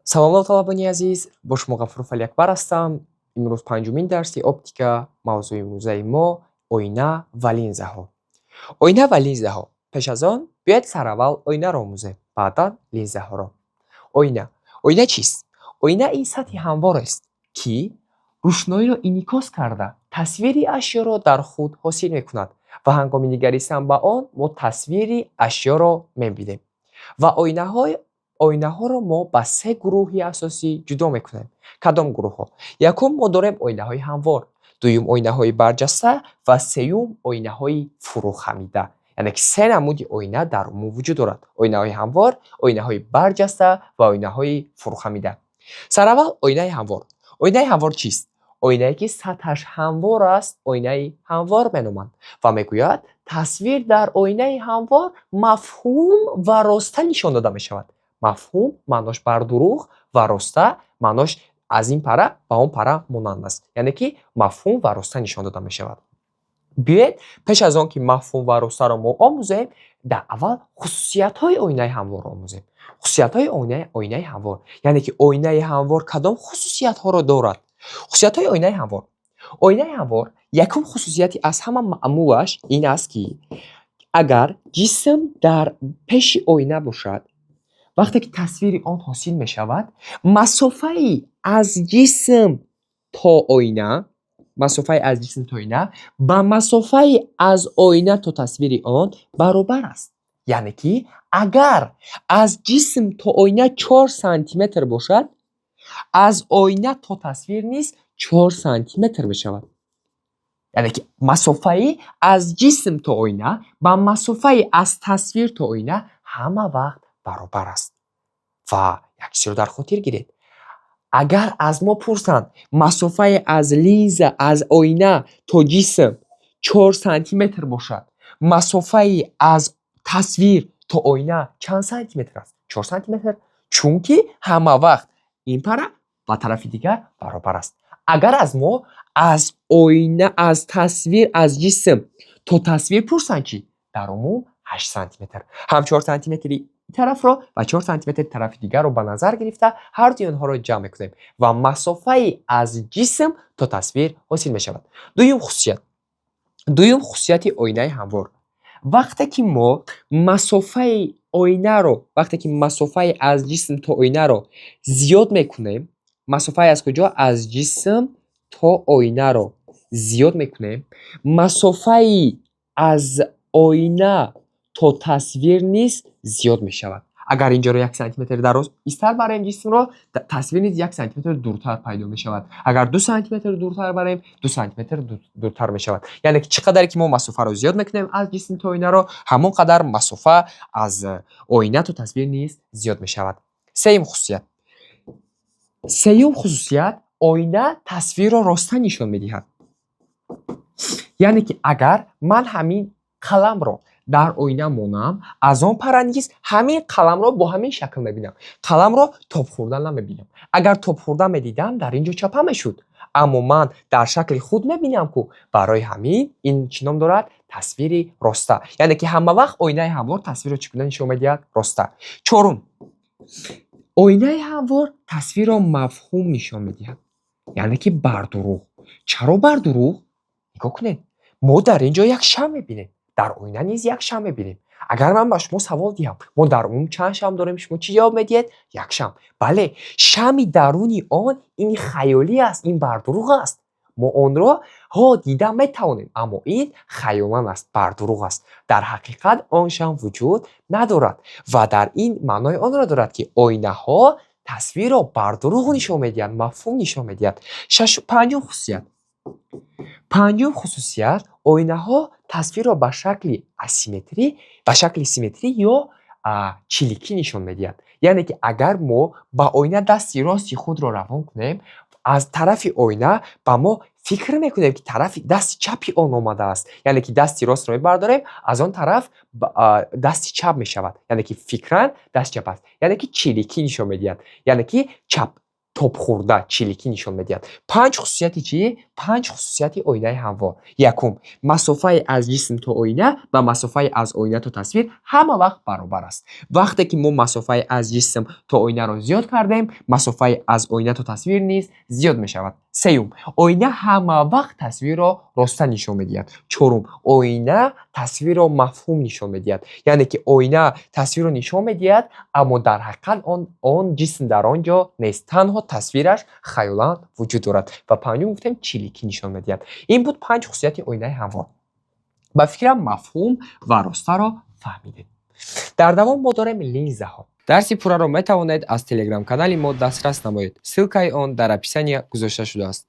Салом, талабони азиз! Бо шумо Ғафуров Алиакбар ҳастам. Имрӯз панҷумин дарси оптика, мавзӯи имрӯзаи мо оина ва линзаҳо. Оина ва линзаҳо. Пеш аз он биёед сараввал оинаро омӯзем, баъдан линзаҳоро. Оина. Оина чист? Оина ин сатҳи ҳамвор аст, ки рӯшноиро инъикос карда, тасвири ашёро дар худ ҳосил мекунад ва ҳангоми нигаристан ба он мо тасвири ашёро мебинем. Ва оинаҳоро мо ба се гурӯҳи асосӣ ҷудо мекунем. Кадом гурӯҳҳо? Якум, мо дорем оинаҳои ҳамвор, дуюм, оинаҳои барҷаста ва сеюм, оинаҳои фурӯхамида. Яъне ки се намуди оина дар умум вуҷуд дорад: оинаҳои ҳамвор, оинаҳои барҷаста ва оинаҳои фурӯхамида. Сараввал оинаи ҳамвор. Оинаи ҳамвор чист? Оинае, ки сатҳаш ҳамвор аст, оинаи ҳамвор меноманд ва мегӯяд, тасвир дар оинаи ҳамвор мафҳум ва роста нишон дода мешавад. Мафҳум маънош бардурӯғ ва роста маънош аз ин пара ба он пара монанд аст. Яъне ки мафҳум ва роста нишон дода мешавад. Биёед, пеш аз он ки мафҳум ва ростаро мо омӯзем, дар аввал хусусиятҳои оинаи ҳамворро омӯзем. Хусусиятҳои оинаи ҳамвор, яъне ки оинаи ҳамвор кадом хусусиятҳоро дорад? Хусусиятҳои оинаи ҳамвор. Оинаи ҳамвор якум хусусияти аз ҳама маъмулаш ин аст, ки агар ҷисм дар пеши оина бошад, вақте ки тасвири он ҳосил мешавад, масофаи аз ҷисм то оина, масофаи аз ҷисм то оина ба масофаи аз оина то тасвири он баробар аст. Яъне ки агар аз ҷисм то оина 4 сантиметр бошад, аз оина то тасвир низ 4 сантиметр мешавад. Яъне ки масофаи аз ҷисм то оина ба масофаи аз тасвир то оина ҳама вақт баробар аст. Ва як чизро дар хотир гиред: агар аз мо пурсанд, масофаи аз линза, аз оина то ҷисм 4 сантиметр бошад, масофаи аз тасвир то оина чанд сантиметр аст? 4 сантиметр, чунки ҳама вақт ин пара ба тарафи дигар баробар аст. Агар аз мо аз оина, аз тасвир, аз ҷисм то тасвир пурсанд чӣ? Дар умум 8 сантиметр. Ҳам 4 сантиметри тарафро ва 4 сантиметри тарафи дигарро ба назар гирифта, ҳардуи онҳоро ҷамъ мекунем ва масофаи аз ҷисм то тасвир ҳосил мешавад. Дуюм хусусият, дуюм хусусияти оинаи ҳамвор: вақте ки мо масофаи оинаро, вақте ки масофаи аз ҷисм то оинаро зиёд мекунем, масофаи аз куҷо? Аз ҷисм то оинаро зиёд мекунем, масофаи аз оина то тасвир низ зиёд мешавад. Агар инҷоро 1 сантиметр дароз истар барем ҷисмро, тасвир низ 1 сантиметр дуртар пайдо мешавад. Агар 2 сантиметр дуртар барем, 2 сантиметр дуртар мешавад. Яъне ки чӣ қадаре ки мо масофаро зиёд мекунем аз ҷисм то оинаро, ҳамон қадар масофа аз оина то тасвир низ зиёд мешавад. Сеюм хусусият. Сеюм хусусият: оина тасвирро роста нишон медиҳад. Яъне ки агар ман ҳамин қаламро дар оина монам, аз он пара низ ҳамин қаламро бо ҳамин шакл мебинам, қаламро тобхӯрда намебинам. Агар тобхӯрда медидам, дар ин ҷо чапа мешуд, аммо ман дар шакли худ мебинам ку. Барои ҳамин ин чӣ ном дорад? Тасвири роста. Яъне ки ҳама вақт оинаи ҳамвор тасвирро чӣ гуна нишон медиҳад? Роста. Чорум: оинаи ҳамвор тасвирро мафҳум нишон медиҳад, яъне ки бардурӯғ. Чаро бардурӯғ? Нигоҳ кунед, мо дар ин ҷо як шам мебинем, дар оина низ як шам мебинем. Агар ман ба шумо савол диҳам, мо дар умум чанд шам дорем, шумо чӣ ҷавоб медиҳед? Як шам. Бале, шами даруни он ин хаёлӣ аст, ин бардурӯғ аст. Мо онро ҳо дида метавонем, аммо ин хаёлан аст, бардурӯғ аст. Дар ҳақиқат он шам вуҷуд надорад. Ва дар ин маънои онро дорад, ки оинаҳо тасвирро бардурӯғ нишон медиҳанд, мафҳум нишон медиҳад. Панҷум хусусият. Панҷум хусусият: оинаҳо тасвирро ба шакли асимметрӣ, ба шакли симметрӣ ё чиликӣ нишон медиҳад. Яъне ки агар мо ба оина дасти рости худро равон кунем, аз тарафи оина ба мо фикр мекунем, ки тарафи дасти чапи он омадааст. Яъне ки дасти ростро мебардорем, аз он тараф дасти чап мешавад. Яъне ки фикран дасти чап аст, яъне ки чиликӣ нишон медиҳад, яъне ки чап тобхӯрда, чиликӣ нишон медиҳад. Панҷ хусусияти чӣ? Панҷ хусусияти оинаи ҳамвор. Якум: масофаи аз ҷисм то оина ва масофаи аз оина то тасвир ҳама вақт баробар аст. Вақте ки мо масофаи аз ҷисм то оинаро зиёд кардем, масофаи аз оина то тасвир низ зиёд мешавад. Сеюм: оина ҳама вақт тасвирро рост нишон медиҳад. Чорум: оина тасвирро мафҳум нишон медиҳад, яъне ки оина тасвирро нишон медиҳад, аммо дар ҳақиқат он ҷисм дар он ҷо нест, танҳо тасвираш хаёлан вуҷуд дорад. Ва панҷум, гуфтем, чиликӣ нишон медиҳад. Ин буд панҷ хусусияти оинаи ҳамвор. Ба фикрам, мафҳум ва ростаро фаҳмидед. Дар давом мо дорем линзаҳо. Дарси пурраро метавонед аз телеграм-канали мо дастрас намоед. Ссылкаи он дар описания гузошта шудааст.